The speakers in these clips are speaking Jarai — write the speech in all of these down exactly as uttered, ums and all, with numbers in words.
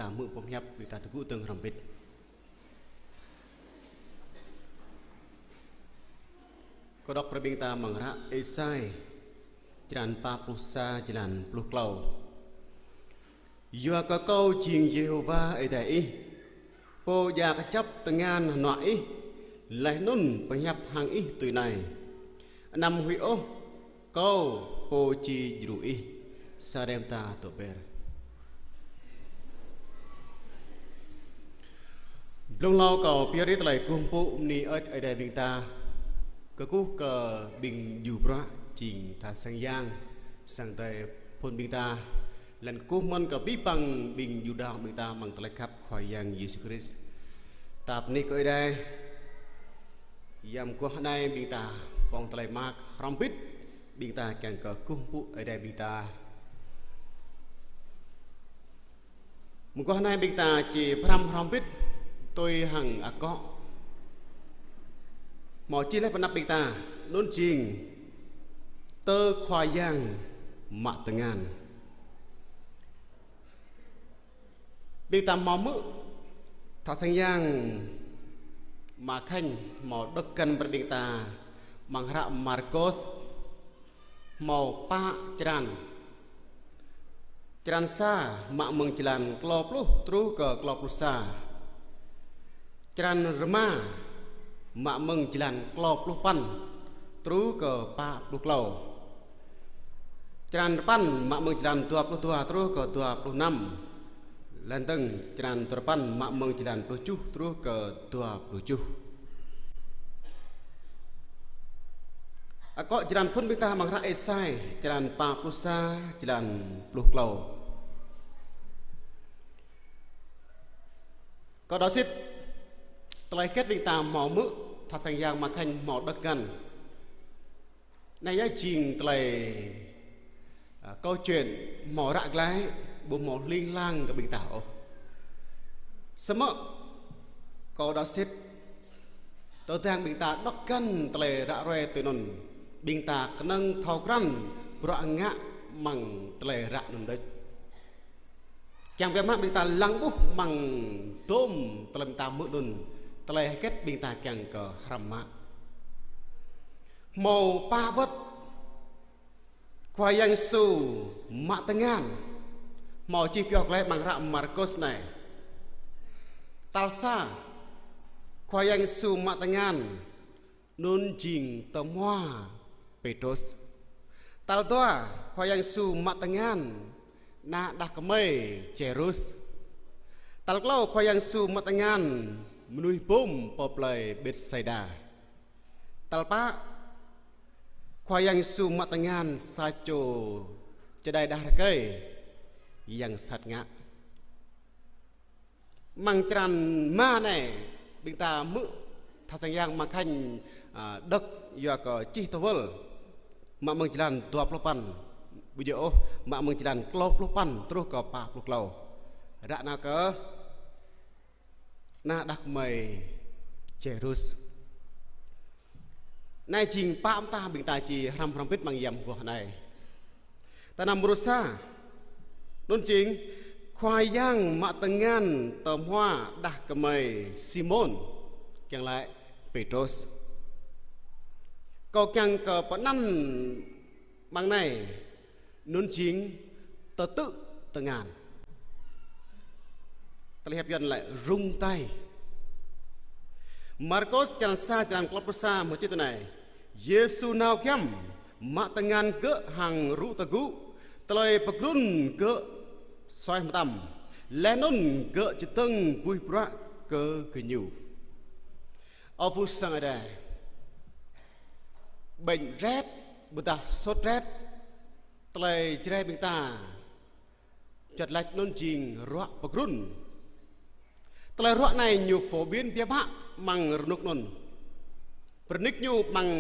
ta hmư̆ boh hiăp, ƀing ta tơgŭ dơ̆ng hrŏm hơbĭt. Kâo đŏk brơi ƀing ta amăng hră Êsai, črăn pă pluh sa, jơlan pluh klâo. Yua kơ Kâo jing Yêhôwa Ơi Adai ih, Pô djă kơjăp tơngan hơnuă ih, laih anŭn pơhiăp hăng ih tui anai: Anăm huĭ ôh, Kâo Pô či djru ih. Sa rem ta tŏ ber. Blung hlâo kâo pơyơr tơlơi kơkuh pơpŭ bơni hơơč Ơi Adai ƀing ta, kơkuh kơ ƀing djru bruă jing tha sang yang, sang Ơi Adai phŭn ƀing ta, laih anŭn kơkuh mơ̆n kơ abih bang ƀing djru đaŏ ƀing ta amăng tơlơi khăp Khua Yang Yêsu Krist. Ta bơni kơ Ơi Adai, yua mơguah anai ƀing ta pŏng tơlơi mơak hrŏm hơbĭt, ƀing ta kiăng kơ kơkuh pơpŭ Ơi Adai ƀing ta. Mơguah anai ƀing ta či pơhrăm hrŏm hơbĭt tui hăng akŏ hmâo čih laih pơ anăp ƀing ta, anŭn jing: Tơ Khua Yang mă tơngan. Ƀing ta hmâo hmư̆ tha sang yang Ama Khanh hmâo đŏk găn brơi ƀing ta amăng hră Markôs hmâo pă črăn. Črăn sa mă mơ̆ng jơlan klâo pluh truh kơ klâo pluh sa. Črăn rơma mă mơ̆ng jơlan klâo pluh păn truh kơ pă pluh klâo. Črăn rơpăn mă mơ̆ng jơlan dua pluh dua truh kơ dua pluh năm. Laih dơ̆ng črăn duarơpăn mă mơ̆ng jơlan pluh tơjuh truh kơ dua pluh tơjuh. Akŏ jơlan phŭn ƀing ta amăng hră Êsai, črăn pă pluh sa, jơlan pluh klâo. Kâo đaŏ sĭt, tơlơi hơget ƀing ta hmâo hmư̆ tha sang yang Ama Khanh hmâo đŏk găn. Anai yơh jing tơlơi, à, câu chuyện hmâo ră glaĭ, ƀu hmâo hling hlang kơ ƀing ta ôh. Samơ̆ kâo đaŏ sĭt, tơdang ƀing ta đŏk găn tơlơi ră ruai tui anŭn, ƀing ta kơnơ̆ng thâo krăn bruă ngă amăng tơlơi ră anŭn đôč. Kiăng biă mă ƀing ta lăng ƀuh amăng dôm tơlơi ƀing ta hmư̆ anŭn, tơlơi hơget ƀing ta kiăng kơ hrăm mă. Hmâo pă wơ̆t Khua Yang Yêsu mă tơngan, hmâo čih pioh glaĭ amăng hră Markôs anai. Tal sa, Khua Yang Yêsu mă tơngan, anŭn jing tơhmua Pêtrôs. Tal dua, Khua Yang Yêsu mă tơngan ană đah kơmơi Jairus. Tal klâo, Khua Yang Yêsu mă tơngan mơnuih bum pơ plơi Bêtsaida. Tal pă, Khua Yang Yêsu mă tơngan sa čô čơđai đah rơkơi yang sat ngă. Amăng črăn rơma anai, ƀing ta hmư̆ tha sang yang Ama Khanh, à, đŏk yua kơ čih tơwơl. Mă mơ̆ng jơlan dua pluh păn, ƀu djơ̆ ôh, mă mơ̆ng jơlan klâo pluh păn truh kơ pă pluh klâo. Ră anai kơ ană đah kơmơi Jairus. Anai jing pă mơta ƀing ta či hrăm hrŏm hơbĭt amăng yăm mơguah anai. Tơnăm mrô sa, anŭn jing Khua Yang mă tơngan tơhmua đah kơmơi Simôn, kiăng laĭ Pêtrôs. Kâo kiăng kơ pơanăn amăng anai, anŭn jing tơtư̆ tơngan. Tơlơi hiăp Yuan laĭ rung tay. Markôs črăn sa, črăn klâo pluh sa hmâo čih tui anai: Yêsu nao giăm, mă tơngan gơ̆ hăng rŭ tơgŭ, tơlơi pơgrŭn gơ̆ suaih mơtam, laih anŭn gơ̆ čơdơ̆ng buih bruă kơ gơñu. Ơ phung sang Ơi Adai, bệnh rét, ƀôdah sốt rét, tơlơi Jrai ƀing ta juăt laĭ anŭn jing rŏk pơgrŭn. Tơlơi rŏk anai ñu phổ biến biă mă amăng rơnŭk anŭn. Pơrơnik ñu amăng,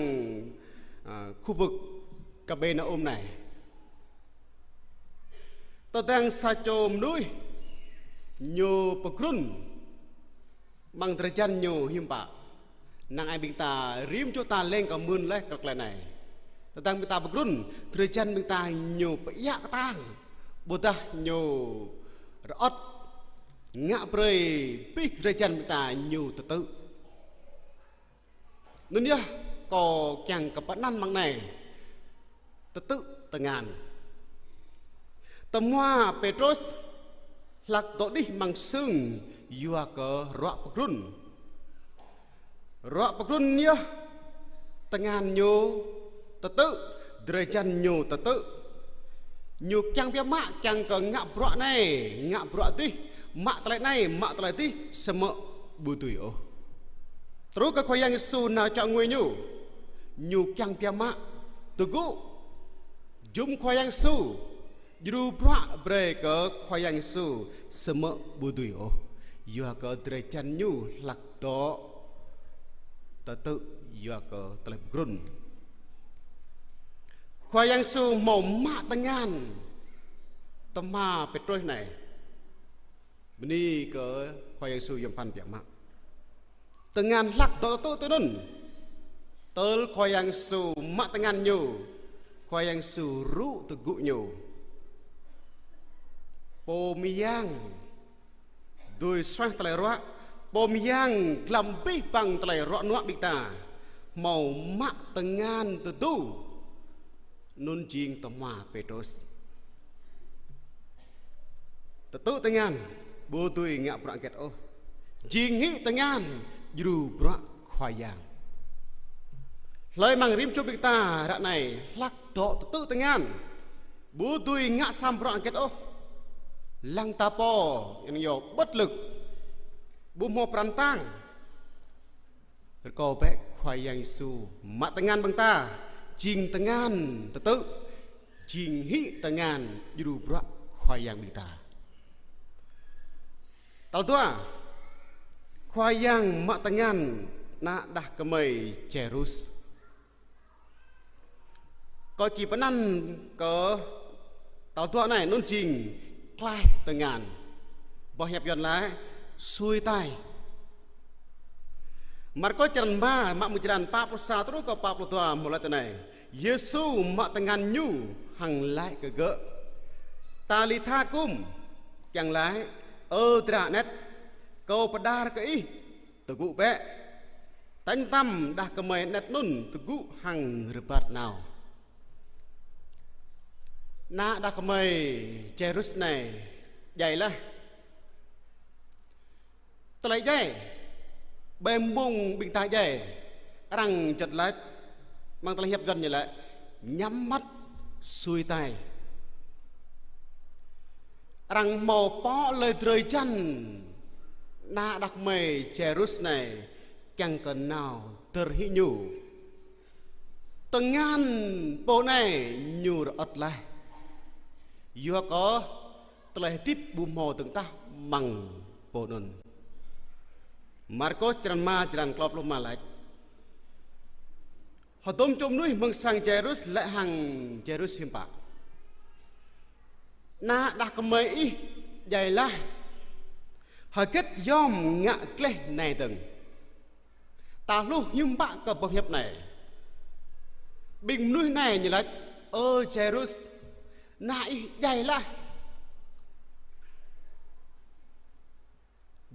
à, khu vực Kapernum anai. Tơdang sa čô mơnuih ñu pơgrŭn amăng drơi jan ñu hiư̆m pă. Năng ai ƀing ta rĭm čô ta leng kơ mưn laih kơ tơlơi anai. Tơdang ƀing ta pơgrŭn, drơi jan ƀing ta ñu pơiă kơtang, ƀôdah ñu rơŏt, ngă brơi abih drơi jăn ƀing ta ñu tơtư̆. Anŭn yơh, kâo kiăng kơ pơanăn mơ̆ng anai, tơtư̆ tơngan. Tơhmua Pêtrôs hlak dŏ đih amăng sưng yua kơ ruă pơgrŭn. Ruă pơgrŭn yơh, tơngan ñu tơtư̆, drơi jăn ñu tơtư̆. Ñu kiăng biă mă, kiăng kơ ngă bruă anai, ngă bruă adih, mă tơlơi anai, mă tơlơi adih, samơ̆ ƀu dưi ôh. Truh kơ Khua Yang Yêsu nao čŏk ngui ñu, ñu kiăng biă mă, tơgŭ jum Khua Yang Yêsu, djru bruă brơi kơ Khua Yang Yêsu, samơ̆ ƀu dưi ôh. Yua kơ drơi jăn ñu hlak dŏ tơtư̆ yua kơ tơlơi pơgrŭn. Khua Yang Yêsu hmâo mă tơngan tơhmua Pêtrôs anai. Bơni kơ Khua Yang Yêsu yom pơphan biă mă. Tơngan hlak dŏ tơtư̆ tui anŭn. Tơl Khua Yang Yêsu mă tơngan ñu, Khua Yang Yêsu rŭ tơgŭ ñu. Pô mơyang dưi suaih tơlơi ruă, pô mơyang glăm abih bang tơlơi ruă nuă ƀing ta, hmâo mă tơngan tơdu. Anŭn jing tơhmua Pêtrôs. Tơtư̆ tơngan, ƀu dưi ngă bruă hơget ôh. Jing hĭ tơngan, djru bruă Khua Yang. Hlơi amăng rĭm čô ƀing ta ră anai, hlak dŏ tơtư̆ tơngan, ƀu dưi ngă sa bruă hơget ôh. Lăng ta pô, yang yơh bất lực, ƀu hmâo pran tang. Rơkâo bĕ Khua Yang Yêsu mă tơngan ƀing ta, jing tơngan tơtư̆, jing hĭ tơngan djru bruă Khua Yang ƀing ta. Tal dua, Khua Yang mă tơngan ană đah kơmơi Jairus. Kâo či pơanăn kơ tal dua anai, anŭn jing klaih tơngan. Boh hiăp Yuan laĭ sui tai. Markôs črăn rơma, mă mơ̆ng črăn pă pluh sa truh kơ pă pluh dua hmâo laĭ tui anai: Yêsu mă tơngan ñu hăng laĭ kơ gơ̆: Talitha kum, kiăng laĭ: Ơ dra anet, kâo pơđar kơ ih, tơgŭ bĕ. Tañ tam đah kơmơi anet anŭn tơgŭ hăng rơbat nao. Ană đah kơmơi Jairus anai djai laih. Tơlơi djai, ƀơi mông ƀing ta djai, arăng juăt laĭ, amăng tơlơi hiăp Yuan ñu laĭ nhắm mắt xuôi tay. Arăng hmâo pŏk lơi drơi jăn ană đah kơmơi Jairus anai kiăng kơ nao dơr hĭ ñu. Tơngan pô anai ñu rơŏt laih. Yua kơ tơlơi hơdip ƀu hmâo dơ̆ng tah amăng pô anŭn. Markôs črăn rơma, črăn klâo pluh rơma laĭ: Hơdôm čô mơnuih mơ̆ng sang Jairus laĭ hăng Jairus hiư̆m pă: Ană đah kơmơi ih djai laih. Hơget yom ngă gleh anai dơ̆ng? Ta hluh hiư̆m pă kơ boh hiăp anai. Ƀing mơnuih anai ñu laĭ: Ơ Jairus, ană ih djai laih.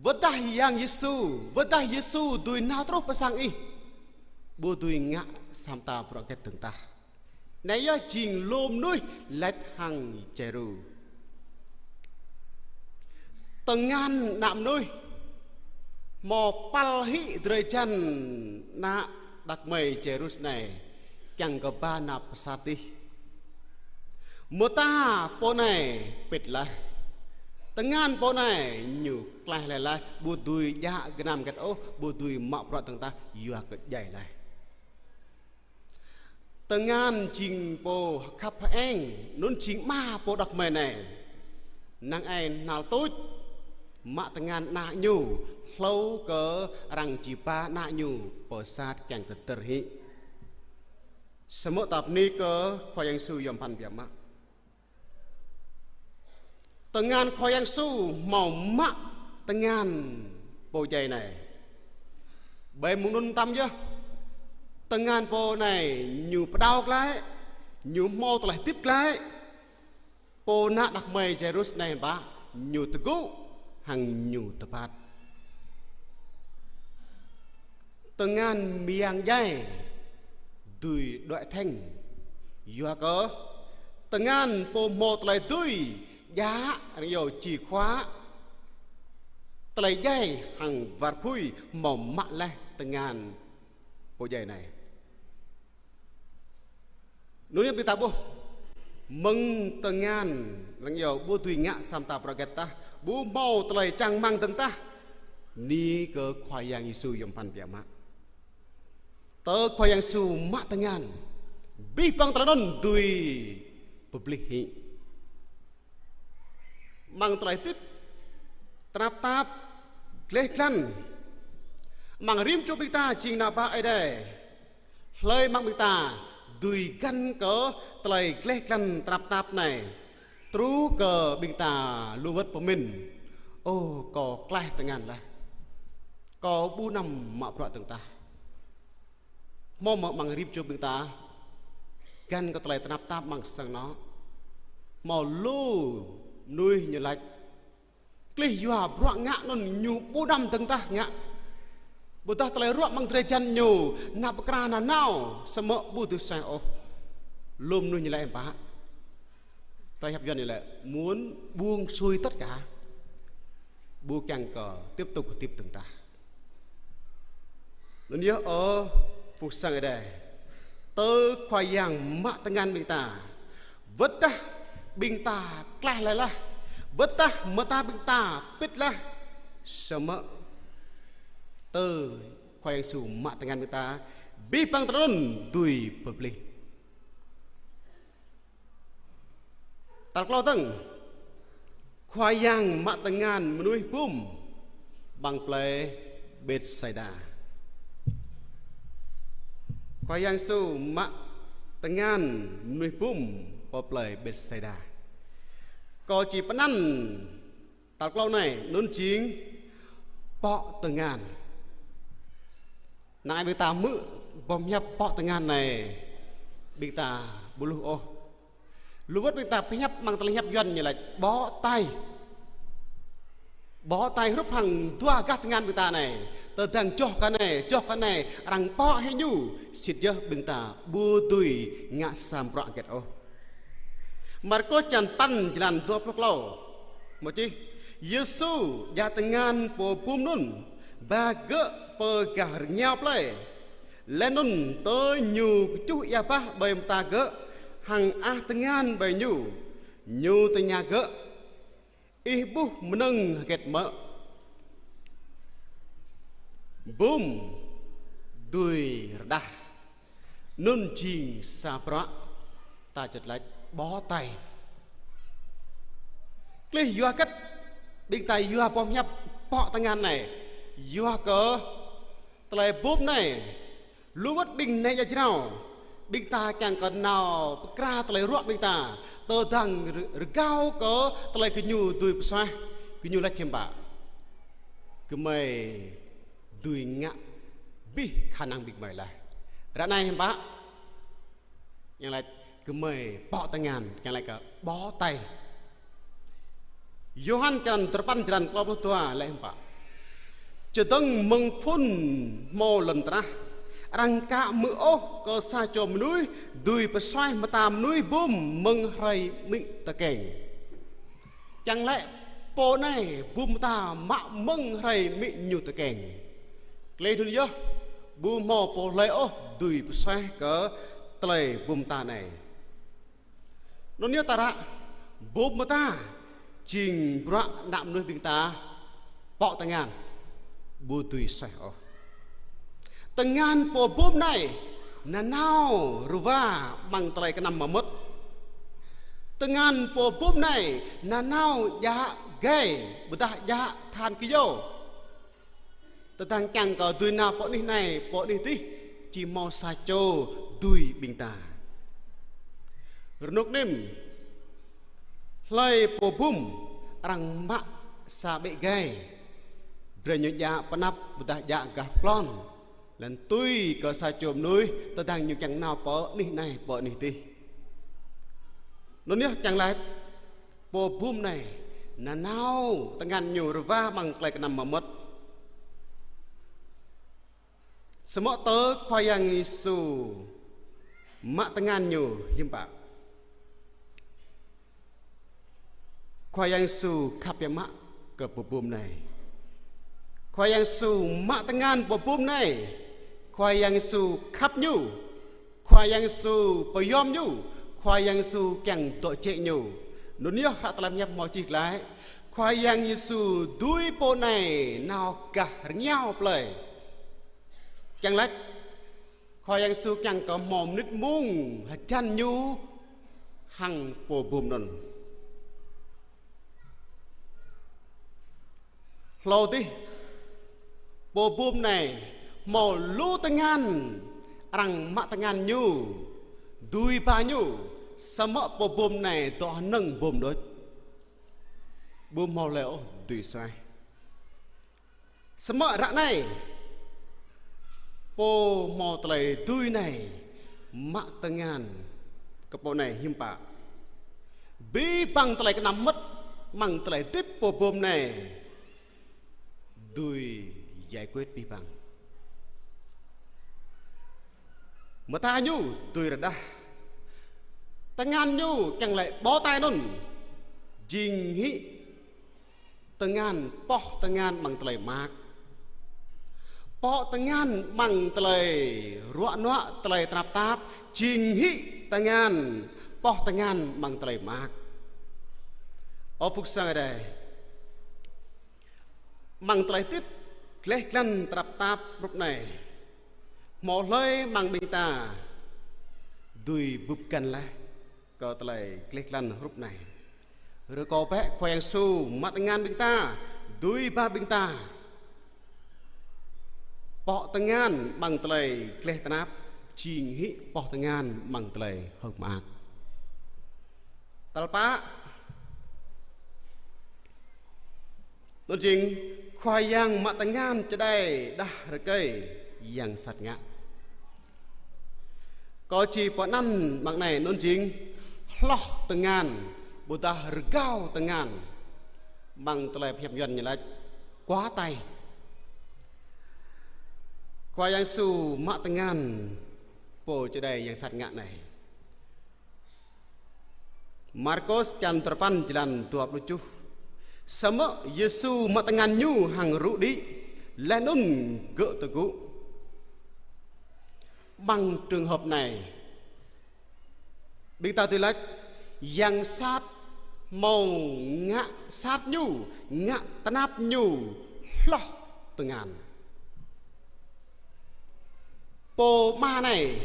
Wơ̆t dah Yang Yêsu, wơ̆t dah Yêsu dưi nao truh pơ sang ih, ƀu dưi ngă sa mơta bruă hơget dơ̆ng tah. Anai yơh jing lŏm mơnuih laĭ hăng Jairus. Tơngan ană mơnuih hmâo păl hĭ drơi jăn ană đah kơmơi Jairus anai kiăng kơ ba nao pơ sat adih. Mơta pô anai pĭt laih. Tơngan pô anai ñu klaih laih laih, ƀu dưi djă gơnam hơget ôh, ƀu dưi mă bruă dơ̆ng tah, yua kơ djai laih. Tơngan jing pô khăp hơeng, anŭn jing ama pô đah kơmơi anai. Năng ai hnal tuč, mă tơngan ană ñu, hlâo kơ arăng či ba ană ñu pơ sat kiăng kơ dơr hĭ. Samơ̆ ta bơni kơ Khua Yang Yêsu yom pơphan biă mă. Tơngan Khua Yang Yêsu hmâo mă tơngan pô djai anai. Ƀơi mông anŭn tam yơh. Tơngan pô anai ñu pơđao glaĭ, ñu hmâo tơlơi hơdip glaĭ. Pô ană đah kơmơi Jairus anai ƀă, ñu tơgŭ, hăng ñu tơpă. Tơngan mơyang djai dưi đuaĭ thĕng. Yua kơ tơngan pô hmâo tơlơi dưi djă, arăng iâu chìa khóa tơlơi djai hăng war apui hmâo mă laih tơngan pô djai anai. Anŭn yơh ƀing ta ƀuh mơ̆ng tơngan, arăng iâu ƀu dưi ngă sa mơta bruă hơget tah, ƀu hmâo tơlơi čang rơmang dơ̆ng tah, bơni kơ Khua Yang Yêsu yôm phăn biă mă. Tơ Khua Yang Yêsu mă tơngan, abih bang tơlơi anŭn dưi pơplih hĭ. Amăng tơlơi hơdip tơnap tap, gleh glan, amăng rĭm čô ƀing ta jing ană bă Ơi Adai. Hlơi amăng ƀing ta dưi găn kơ tơlơi gleh glan tơnap tap anai, truh kơ ƀing ta lu wơ̆t pơmĭn: Ơ, kâo klaih tơngan laih, kâo ƀu năm mă bruă dơ̆ng tah. Hmâo mơ̆ amăng rĭm čô ƀing ta găn kơ tơlơi tơnap tap amăng sang anŏ? Hmâo lu mơnuih ñu laĭ: Klih yua bruă ngă anŭn ñu ƀu năm dơ̆ng tah ngă. Ƀôdah tơlơi ruă amăng drơi jăn ñu nao pơkra nanao, samơ̆ ƀu dưi suaih ôh. Lu mơnuih ñu laĭ hiư̆m pă? Tơlơi hiăp Yuan ñu laĭ: Muốn buông xuôi tất cả, ƀu kiăng kơ tiếp tục hơdip dơ̆ng tah. Anŭn yơh ơ phung sang Ơi Adai, tơ Khua Yang mă tơngan ƀing ta, wơ̆t tah ƀing ta klaih laih laih, wơ̆t tah mơta ƀing ta pĭt laih, samơ̆ tơ Khua Yang Yêsu mă tơngan ƀing ta, abih bang tơlơi anŭn dưi pơplih. Tal klâo dơ̆ng, Khua Yang mă tơngan mơnuih bum amăng plei Betsaida. Khua Yang Yêsu mă tơngan mơnuih bum pơ plei Betsaida. Kâo či pơanăn tal klâo anai, anŭn jing pŏk tơngan. Năng ai ƀing ta hmư̆ boh pơhiăp pŏk tơngan anai, ƀing ta ƀu hluh ôh. Lu wơ̆t ƀing ta pơhiăp amăng tơlơi hiăp Yuan ñu laĭ bó tay. Bó tay hrup hăng dua gah tơngan ƀing ta anai. Tơdang joh kơ anai, joh kơ anai, arăng pŏk hĭ ñu, sĭt yơh ƀing ta ƀu dưi ngă sa bruă hơget ôh. Markôs črăn păn, jơlan dua pluh klâo, hmâo čih: Yêsu djă tơngan pô bum anŭn, ba gơ̆ pơ gah rơngiao plei. Laih anŭn tơl Ñu kơčuh ia bah ƀơi mơta gơ̆ hăng ah tơngan ƀơi Ñu, Ñu tơña gơ̆: Ih ƀuh mơnơ̆ng hơget mơ̆? Bum dưi rơđah. Anŭn jing sa bruă ta juăt laĭ bó tay. Klih yua hơget ƀing ta yua boh pơhiăp pŏk tơngan anai? Yua kơ tơlơi bum anai, lu wơ̆t ƀing nai ia jrao, ƀing ta kiăng kơ nao pơkra tơlơi ruă ƀing ta, tơdang rơ-, rơgao kơ tơlơi gơñu dưi pơsuaih, gơñu laĭ hiư̆m pă? Gơmơi dưi ngă abih khả năng ƀing gơmơi laih. Ră anai hiư̆m pă? Ñu laĭ gơmơi pŏk tơngan, ñu laĭ kơ bó tay. Yôhan črăn duapăn, jơlan klâo pluh dua laĭ hiư̆m pă? Čơdơ̆ng mơ̆ng phŭn hmâo lŏn tơnah, arăng ka hmư̆ ôh kơ sa čô mơnuih dưi pơsuaih mơta mơnuih bum mơ̆ng hrơi amĭ tơkeng. Kiăng laĭ pô anai bum mơta mă mơ̆ng hrơi amĭ ñu tơkeng. Klih anŭn yơh, ƀu hmâo pô hlơi ôh dưi pơsuaih kơ tơlơi bum mơta anai. Anŭn yơh ta ră, bum mơta jing bruă ană mơnuih ƀing ta pŏk tơngan, ƀu dưi suaih ôh. Tơngan pô bum anai nanao rơwa amăng tơlơi kơnăm mơmŏt. Tơngan pô bum anai nanao djă gai, ƀôdah djă tơhan kơyâo. Tơdang kiăng kơ dưi nao pơ anih anai, pơ anih adih, či hmâo sa čô dưi ƀing ta. Rơnŭk nim, hlơi pô bum arăng mă sa ƀĕ gai, brơi ñu djă pơ anăp ƀôdah djă gah pơklon. Laih anŭn tui kơ sa čô mơnuih tơdang ñu kiăng nao pơ anih anai, pơ anih adih. Anŭn yơh kiăng laĭ pô bum anai nanao tơngan ñu rơwang amăng tơlơi kơnăm mơmŏt. Samơ̆ tơ Khua Yang Yêsu mă tơngan ñu hiư̆m pă? Khua Yang Yêsu khăp biă mă kơ pô bum anai. Khua Yang Yêsu mă tơngan pô bum anai. Khua Yang Yêsu khăp ñu. Khua Yang Yêsu pơyom ñu. Khua Yang Yêsu kiăng dŏ jĕ ñu. Anŭn yơh hră tơlơi hiăp hmâo čih glaĭ: Khua Yang Yêsu dưi pô anai nao gah rơngiao plơi. Kiăng laĭ, Khua Yang Yêsu kiăng kơ hmâo mơnit mông hơjăn ñu hăng pô bum anŭn. Hlâo dih, pô bum anai hmâo lu tơngan arăng mă tơngan ñu, dưi ba ñu, samơ̆ pô bum anai dŏ hơnơ̆ng bum đôč. Ƀu hmâo hlơi ôh dưi suaih. Samơ̆ ră anai, pô hmâo tơlơi dưi anai mă tơngan kơ pô anai hiư̆m pă? Abih bang tơlơi kơnăm mơmŏt amăng tơlơi hơdip pô bum anai dưi giải quyết abih bang. Mơta ñu dưi rơđah. Tơngan ñu kiăng laĭ bó tay anŭn jing hĭ tơngan, pŏh tơngan amăng tơlơi mơak. Pŏh tơngan amăng tơlơi ruă nuă, tơlơi tơnap tap, jing hĭ tơngan, pŏh tơngan amăng tơlơi mơak. Ơ phung sang Ơi Adai, amăng tơlơi hơdip gleh glan tơnap tap hrup anai, hmâo hlơi amăng ƀing ta dưi bưp găn laih kơ tơlơi gleh glan hrup anai? Rơkâo bĕ Khua Yang Yêsu mă tơngan ƀing ta, dưi ba ƀing ta. Pŏh tơngan amăng tơlơi gleh tơnap, jing hĭ pŏh tơngan amăng tơlơi hơ̆k mơak. Tal pă, anŭn jing Khua Yang mă tơngan čơđai đah rơkơi yang sat ngă. Kâo či pơanăn mơ̆ng anai, anŭn jing hloh tơngan, ƀôdah rơgao tơngan. Amăng tơlơi pơhiăp Yuan ñu laĭ quá tay. Khua Yang Yêsu mă tơngan pô čơđai yang sat ngă anai. Markôs črăn duarơpăn, jơlan dua pluh tơjuh. Samơ̆ Yêsu mă tơngan ñu hăng rŭ đĭ, laih anŭn gơ̆ tơgŭ. Amăng trường hợp anai, ƀing ta dưi laĭ, yang sat hmâo ngă sat ñu, ngă tơnap ñu hloh tơngan. Pô ama anai,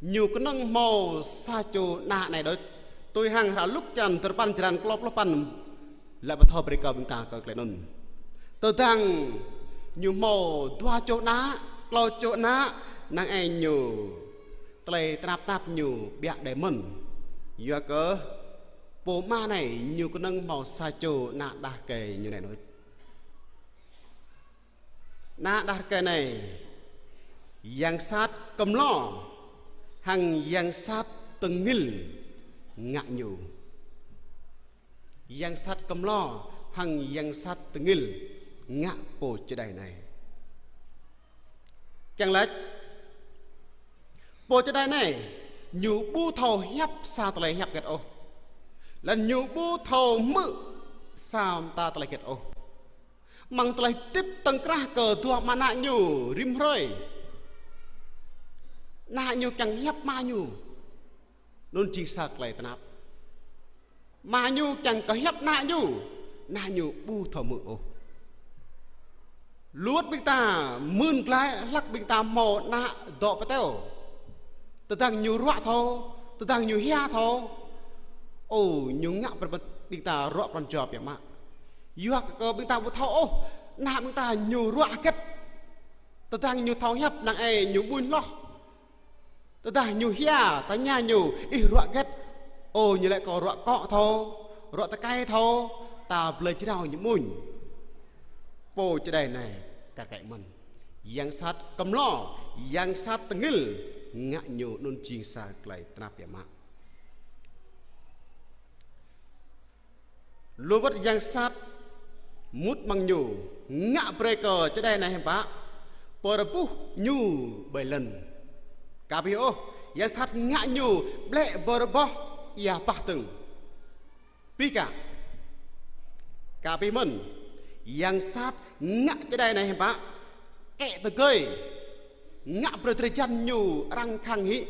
ñu kơnơ̆ng hmâo sa čô ană anai đôč. Tui hăng hră Luk črăn duarơpăn, jơlan klâo pluh păn, laĭ pơthâo brơi kơ ƀing ta kơ tơlơi anŭn. Tơdang ñu hmâo dua čô ană, klâo čô ană, năng ai ñu tơlơi tơnap tap ñu ƀiă đơi mơ̆n. Yua kơ pô ama anai ñu kơnơ̆ng hmâo sa čô ană đah rơkơi ñu anai đôč. Ană đah rơkơi anai, yang sat kơmlô hăng yang sat tơngil ngă ñu. Yang sat kơmlô hăng yang sat tơngil ngă pô čơđai anai. Kiăng laĭ, pô čơđai anai, ñu ƀu thâo hiăp sa tơlơi hiăp hơget ôh. Laih anŭn ñu ƀu thâo hmư̆ sa mơta tơlơi hơget ôh. Amăng tơlơi hơdip tŏng krah kơ dua ama ană ñu rĭm hrơi, ană ñu kiăng hiăp ama ñu. Anŭn jing sa tơlơi tơnap. Ama ñu kiăng kơ hiăp ană ñu, ană ñu ƀu thâo hmư̆ ôh. Lu wơ̆t ƀing ta mơ̆n glaĭ hlăk ƀing ta hmâo ană dŏ pơteo. Tơdang ñu ruă thâo, tơdang ñu hia thâo, ơ, ñu ngă brơi ƀing ta ruă pran jua biă mă. Yua kơ ƀing ta ƀu thâo ôh, ană ƀing ta ñu ruă hơget. Tơdang ñu thâo hiăp năng ai ñu ƀuñ hloh. Tơdah ñu hia, tơña ñu, ih ruă hơget? Ơ, ñu laĭ kâo ruă akŏ thâo, ruă tơkai thâo, ta blơi jrao ñu amuñ. Pô čơđai anai kar kaĭ mơ̆n. Yang sat kơmlô, yang sat tơngil, ngă ñu anŭn jing sa tơlơi tơnap biă mă. Lu wơ̆t yang sat mŭt amăng ñu, ngă brơi kơ čơđai anai hiư̆m pă, pơrơbuh ñu ƀơi lŏn. Aka abih ôh, yang sat ngă ñu ƀlĕ bơrơboh ia bah dơ̆ng. Abih kă, aka abih mơ̆n, yang sat ngă čơđai anai hiư̆m pă, kĕ tơgơi, ngă brơi drơi jan ñu arăng khăng hĭ.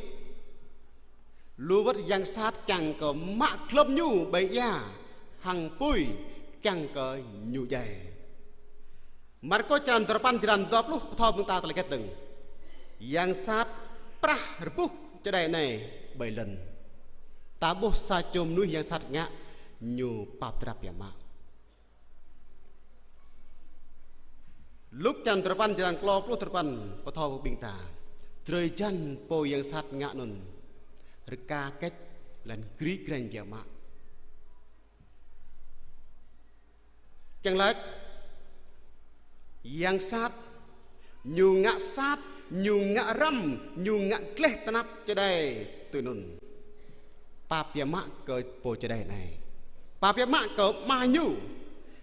Lu wơ̆t yang sat kiăng kơ mă glŏm ñu ƀơi ia, hăng apui kiăng kơ ñu djai. Markôs črăn duapăn, črăn dua pluh pơthâo ƀing ta tơlơi hơget dơ̆ng. Yang sat prah rơbuh čơđai anai ƀơi lŏn. Ta ƀuh sa čô mơnuih yang sat ngă, ñu pap drap biă mă. Luk črăn duapăn, črăn klâo pluh duapăn pơthâo ƀing ta drơi jan pô yang sat ngă anŭn rơka kĕč laih anŭn gri grañ biă mă. Kiăng laĭ, yang sat, ñu ngă sat, ñu ngă răm, ñu ngă gleh tơnap čơđai tui anŭn. Pap biă mă kơ pô čơđai anai. Pap biă mă kơ ama ñu.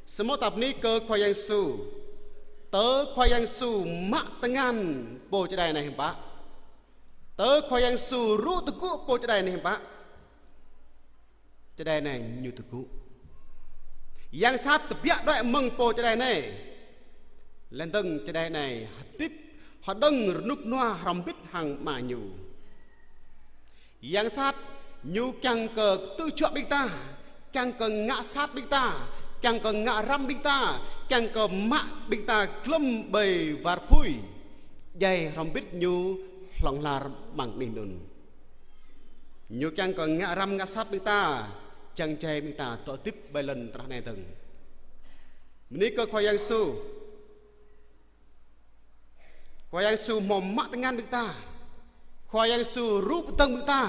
Samơ̆ ta bơni kơ Khua Yang Yêsu. Tơ Khua Yang Yêsu mă tơngan pô čơđai anai hiư̆m pă. Tơ Khua Yang Yêsu rŭ tơgŭ pô čơđai anai hiư̆m pă. Čơđai anai ñu tơgŭ. Yang sat tơbiă đuaĭ mơ̆ng pô čơđai anai. Laih dơ̆ng čơđai anai hơdip, hơđơ̆ng rơnŭk rơnua hrŏm hơbĭt hăng ama ñu. Yang sat ñu kiăng kơ tŭ juă ƀing ta, kiăng kơ ngă sat ƀing ta, kiăng kơ ngă răm ƀing ta, kiăng kơ mă ƀing ta glŏm ƀơi war apui. Djai hrŏm hơbĭt ñu hlŏng lar amăng anih anŭn. Ñu kiăng kơ ngă răm ngă sat ƀing ta, čang djai ƀing ta dŏ hơdip ƀơi lŏn tơnah anai dơ̆ng. Bơni kơ Khua Yang Yêsu. Khua Yang Yêsu hmâo mă tơngan ƀing ta. Khua Yang Yêsu rŭ pơdơ̆ng ƀing ta.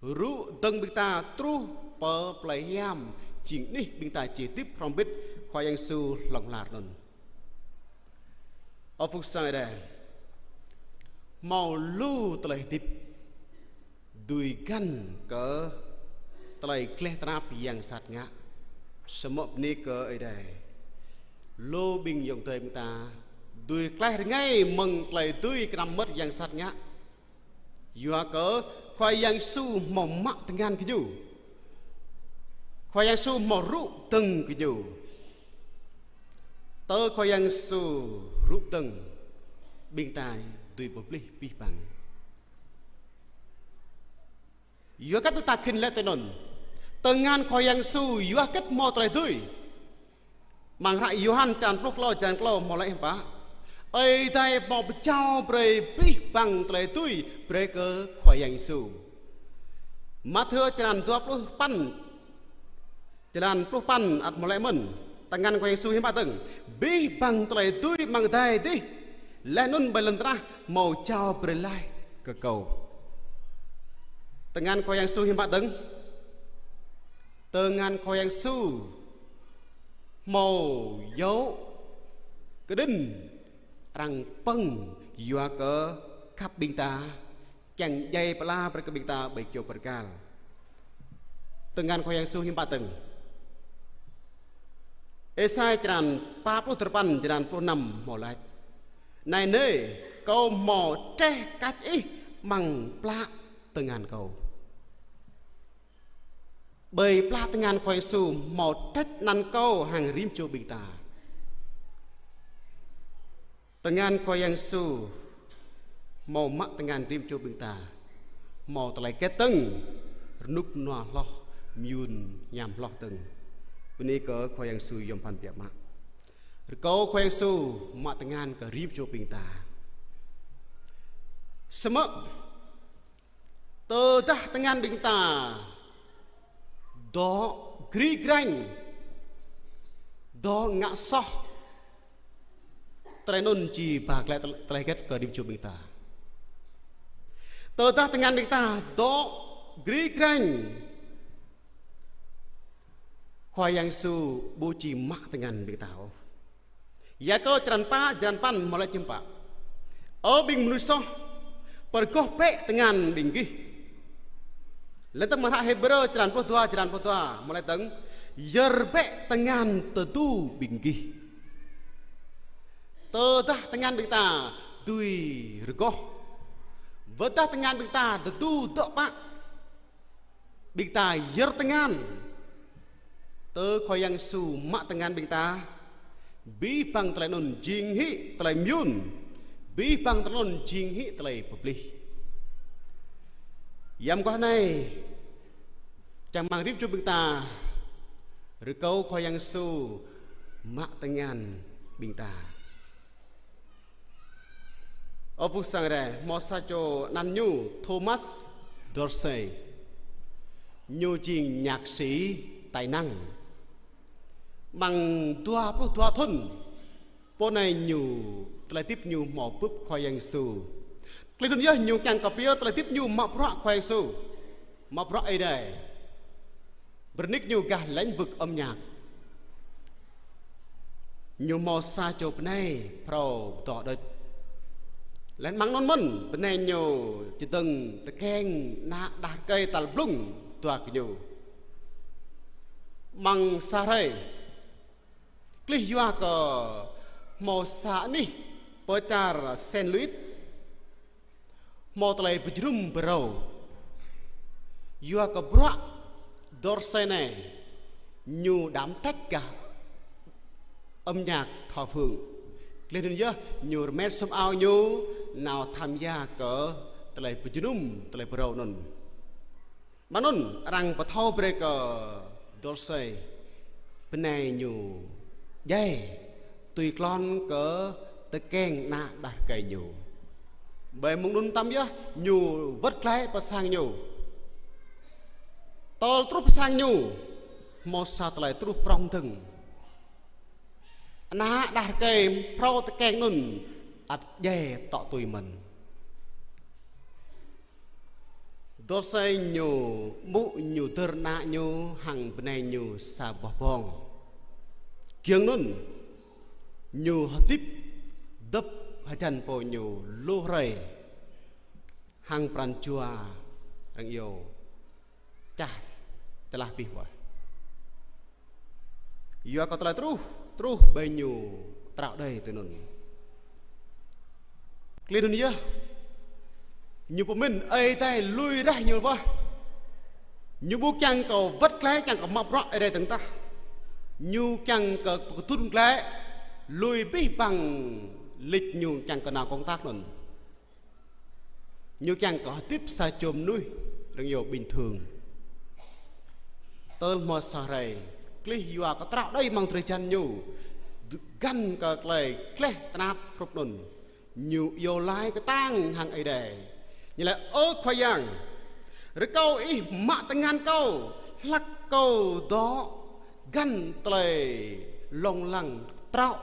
Rŭ dơ̆ng ƀing ta truh pơ plei hiam, jing anih ƀing ta či hơdip hrŏm hơbĭt Khua Yang Yêsu hlŏng lar anŭn. Ơ phung sang Ơi Adai, hmâo lu tơlơi hơdip dưi găn kơ tơlơi gleh tơnap yang sat ngă. Samơ̆ bơni kơ Ơi Adai, lu ƀing ayŏng adơi ƀing ta dưi klaih rơngai mơ̆ng tơlơi dưi kơnăm mơmŏt yang sat ngă. Yua kơ Khua Yang Yêsu hmâo mă tơngan kơ ñu. Khua Yang Yêsu hmâo rŭ dơ̆ng kơ ñu. Tơ Khua Yang Yêsu rŭ dơ̆ng, ƀing ta dưi pơplih abih bang. Yua hơget ƀing ta khĭn laĭ tui anŭn. Tơngan Khua Yang Yêsu yua hơget hmâo tơlơi dưi. Amăng hră Yôhan črăn pluh klâo, črăn klâo hmâo laĭ hiư̆m pă. Ơi Adai hmâo pơjao brơi abih bang tơlơi dưi brơi kơ Khua Yang Yêsu. Mathiơ črăn dua pluh păn, črăn pluh păn ăt hmâo laĭ mơ̆n. Tơngan Khua Yang Yêsu hiư̆m pă dơ̆ng. Abih bang tơlơi dưi amăng adai adih, laih anŭn ƀơi lŏn tơnah hmâo jao brơi laih kơ kâo. Tơngan Khua Yang Yêsu hiư̆m pă dơ̆ng. Tơngan Khua Yang Yêsu hmâo yơh kơđĭn arăng pơ̆ng yua kơ khăp ƀing ta, kiăng djai pơala brơi kơ ƀing ta ƀơi kơyâo bơrơkal. Tơngan Khua Yang Yêsu hiư̆m pă dơ̆ng. Êsai črăn pă pluh duapăn, črăn pluh năm hmâo laĭ. Anai nê, kâo hmâo treh kač ih amăng plă tơngan kâo. Ƀơi plă tơngan Khua Yang Yêsu hmâo treh anăn kâo hăng rĭm čô ƀing ta. Tơngan Khua Yang Yêsu hmâo mă tơngan rĭm čô ƀing ta. Hmâo tơlơi hơget dơ̆ng, rơnŭk rơnua hloh, mơyŭn hiam hloh dơ̆ng. Bơni kơ Khua Yang Yêsu yom pơphan biă mă. Rơkâo Khua Yang Yêsu mă tơngan kơ rĭm čô ƀing ta. Samơ̆ tơdah tơngan ƀing ta dŏ gri grañ, dŏ ngă soh, tơlơi anŭn či ba glaĭ tơlơi hơget kơ rĭm čô ƀing ta. Tơdah tơngan ƀing ta dŏ gri grañ, Khua Yang Yêsu ƀu či mă tơngan ƀing ta ôh. Yakơ črăn pă, črăn păn hmâo laĭ hiư̆m pă. Ơ ƀing mơnuih soh, pơrơgoh bĕ tơngan ƀing gih. Laih dơ̆ng amăng hră Hêbrơ črăn pluh dua, črăn pluh dua hmâo laĭ dơ̆ng. Yơr bĕ tơngan tơdu ƀing gih. Tơdah tơngan ƀing ta dưi rơgoh, wơ̆t tơdah tơngan ƀing ta tơdu dŏ pă, ƀing ta yơr tơngan. Tơ Khua Yang Yêsu mă tơngan ƀing ta, abih bang tơlơi anŭn jing hĭ tơlơi mơyŭn, abih bang tơlơi anŭn jing hĭ tơlơi pơplih. Yăm mơguah anai, čang rơmang rĭm čô ƀing ta rơkâo Khua Yang Yêsu mă tơngan ƀing ta. Ơ phung sang rai, hmâo sa čô anăn ñu Thomas Dorsey. Ñu jing nhạc sĩ tài năng. Amăng dua pluh dua thŭn, pô anai ñu, tơlơi hơdip ñu hmâo bưp Khua Yang Yêsu. Klih anŭn yơh ñu kiăng kơ pơyơr tơlơi hơdip ñu mă bruă Khua Yang Yêsu, mă bruă Ơi Adai. Bơrnik ñu gah lĩnh vực âm nhạc. Ñu hmâo sa čô bơnai phrâo pơtô đôč. Laih amăng anŭn mơ̆n, bơnai ñu čơdơ̆ng tơkeng ană đah rơkơi tal blung dua gơñu. Amăng sa hrơi, klih yua kơ hmâo sa anih pơ čar Saint Louis, hmâo tơlơi pơjơnum pơrâo. Yua kơ bruă Dorsey anai, ñu đảm trách gah âm nhạc thờ phượng. Klih anŭn yơh, ñu rơmet sum ao ñu, nao tham gia kơ tơlơi pơjơnum, tơlơi pơrâo anŭn. Mơ̆ng anŭn arăng pơthâo brơi kơ Dorsey, bơnai ñu djai tui klon kơ tơkeng ană đah rơkơi ñu. Ƀơi mông anŭn tăm yơh ñu wơ̆t glaĭ pơ sang ñu. Tơl truh pơ sang ñu, hmâo sa tơlơi truh prŏng dơ̆ng. Ană đah rơkơi phrâo tơkeng anŭn ăt djai tŏ tui mơ̆n. Dorsey ñu ƀuh ñu dơ̆r ană ñu hăng bơnai ñu sa boh bong. Giŏng anŭn ñu hơdip dŏp hơjăn pô ñu lu hrơi hăng pran jua răng iâu čah tơlah abih bang. Yua kơ tơlơi truh, truh ƀơi ñu kơtraŏ đơi tui anŭn. Klih anŭn yơh, ñu pơmĭn Ơi Adai lui rah ñu bơh. Ñu ƀu kiăng kơ wơ̆t glaĭ, kiăng kơ mă bruă Ơi Adai dơ̆ng tah. Ñu kiăng kơ pơkơdŭn glaĭ, lui abih bang lịch ñu kiăng kơ nao công tác anŭn. Ñu kiăng kơ hơdip sa čô mơnuih răng iâu bình thường. Tơl hmâo sa hrơi, klih yua kơtraŏ đơi amăng drơi jan ñu, găn kơ tơlơi gleh tơnap hrup anŭn, ñu iâu laĭ kơtang hăng Ơi Adai. Ñu laĭ: Ơ Khua Yang, rơkâo Ih mă tơngan kâo, hlak kâo dŏ găn tơlơi lông lăng kơtraŏ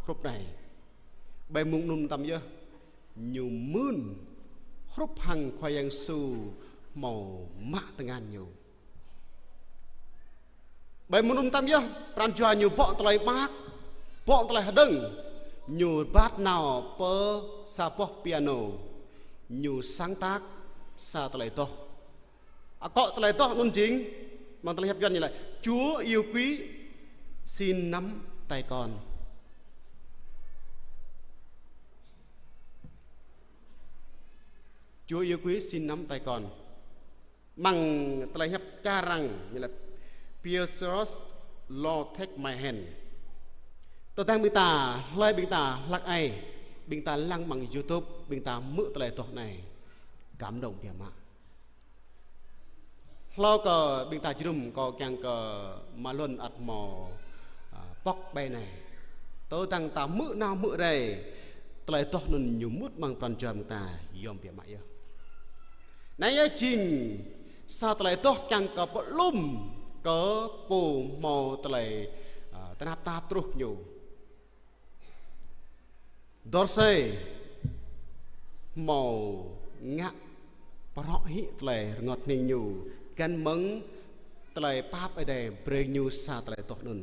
hrup anai. Ƀơi mông anŭn tăm yơh, ñu mưn hrup hăng Khua Yang Yêsu hmâo mă tơngan ñu. Ƀơi mông anŭn tăm yơh, pran jua ñu bŏ tơlơi mơak, bŏ tơlơi hơđơ̆ng, ñu rơbat nao pơ sa boh piano, ñu sáng tác sa tơlơi adoh. Akŏ tơlơi adoh anŭn jing, amăng tơlơi hiăp Yuan ñu laĭ: Chúa yêu quý, xin nắm tay con. Chúa yêu quý, xin nắm tay con. Amăng tơlơi hiăp čar arăng ñu laĭ: Precious Lord, take my hand. Tơdang ƀing ta, hlơi ƀing ta hlak ai, ƀing ta lăng amăng YouTube, ƀing ta hmư̆ tơlơi adoh anai, cảm động biă mă. Hlâo kơ ƀing ta jơnum, kâo kiăng kơ mă lŏn ăt hmâo, a, pŏk ƀơi anai. Tơdang ta hmư̆ nao hmư̆ rai, tơlơi adoh anŭn ñu mŭt amăng pran jua ƀing ta yôm biă mă yơh. Anai yơh jing sa tơlơi adoh kiăng kơ pơlŭm kơ pô hmâo tơlơi, a, tơnap tap truh ñu. Dorsey hmâo ngă prŏ hĭ tơlơi rơngot hning ñu, găn mơ̆ng tơlơi pap Ơi Adai brơi ñu sa tơlơi adoh anŭn.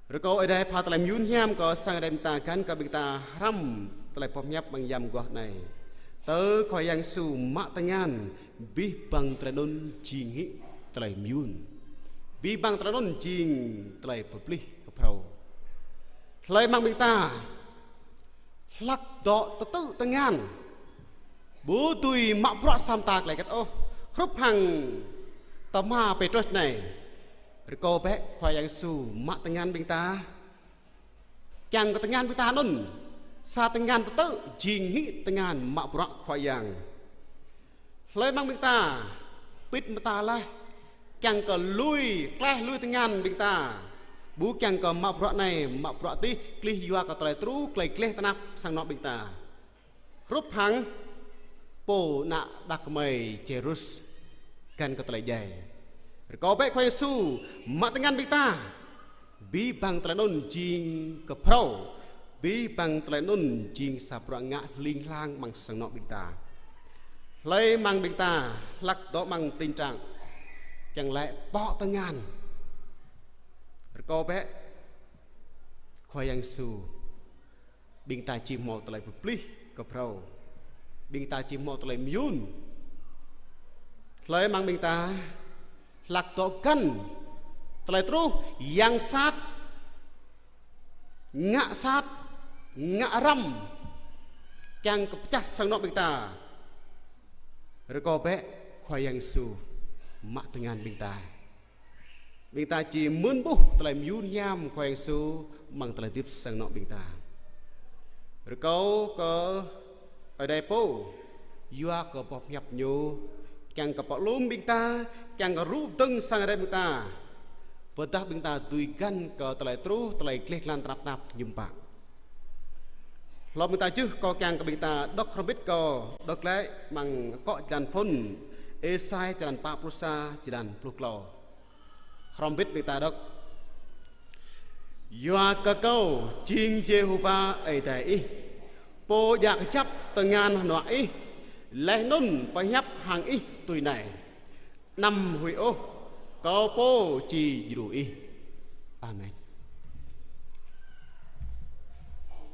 Rơkâo Ơi Adai pha tơlơi mơyŭn hiam kơ sang Ơi Adai ƀing ta, găn kơ ƀing ta hrăm tơlơi pơhiăp amăng yăm mơguah anai. Tơ Khua Yang Yêsu mă tơngan, abih bang tơlơi anŭn jing hĭ tơlơi mơyŭn. Abih bang tơlơi anŭn jing tơlơi pơplih kơ phrâo. Hlơi amăng ƀing ta hlak dŏ tơtư̆ tơngan, ƀu dưi mă bruă sa mơta tơlơi hơget ôh, hrup hăng tơma Pêtrôs anai. Rơkâo bĕ Khua Yang Yêsu mă tơngan ƀing ta. Kiăng kơ tơngan ƀing ta anŭn, sa tơngan tơtư̆ jing hĭ tơngan mă bruă Khua Yang. Hlơi amăng ƀing ta pĭt mơta laih, kiăng kơ lui, klaih lui tơngan ƀing ta, ƀu kiăng kơ mă bruă anai, mă bruă adih, klih yua kơ tơlơi truh, tơlơi gleh tơnap sang anŏ ƀing ta. Hrup hăng pô ană đah kơmơi Jairus găn kơ tơlơi djai. Rơkâo bĕ Khua Yang Yêsu mă tơngan ƀing ta. Abih bang tơlơi anŭn jing kơ phrâo, abih bang tơlơi anŭn jing sa bruă ngă hling hlang amăng sang anŏ ƀing ta. Hlơi amăng ƀing ta hlak dŏ amăng tình trạng kiăng laĭ pŏk tơngan, rơkâo bĕ Khua Yang Yêsu. Ƀing ta či hmâo tơlơi pơplih kơ phrâo. Ƀing ta či hmâo tơlơi mơyun. Hlơi amăng ƀing ta hlak dŏ găn tơlơi truh, yang sat, ngă sat, ngă răm, kiăng kơ pơčah sang anŏ ƀing ta. Rơkâo bĕ Khua Yang Yêsu mă tơngan ƀing ta. Ƀing ta či mơ̆n ƀuh tơlơi mơyun hiam Khua Yang Yêsu amăng tơlơi hơdip sang anŏ ƀing ta. Rơkâo kơ Ơi Adai pô, yua kơ boh pơhiăp Ñu, kiăng kơ pơlŭm ƀing ta, kiăng kơ rŭ dơ̆ng sang rai ƀing ta. Pơdah ƀing ta dưi găn kơ tơlơi truh, tơlơi gleh glan tơnap tap hiư̆m pă. Hlâo ƀing ta čih, kâo kiăng kơ ƀing ta đŏk hrŏm hơbĭt, kâo đŏk glaĭ amăng akŏ jơlan phŭn Êsai črăn pă pluh sa, jơlan pluh klâo. Hrŏm hơbĭt ƀing ta đŏk. Yua kơ Kâo jing Yêhôwa Ơi Adai ih, Pô djă kơjăp tơngan hơnuă ih, laih anŭn pơhiăp hăng ih tui anai: Anăm huĭ ôh, Kâo pô či djru ih. Amen.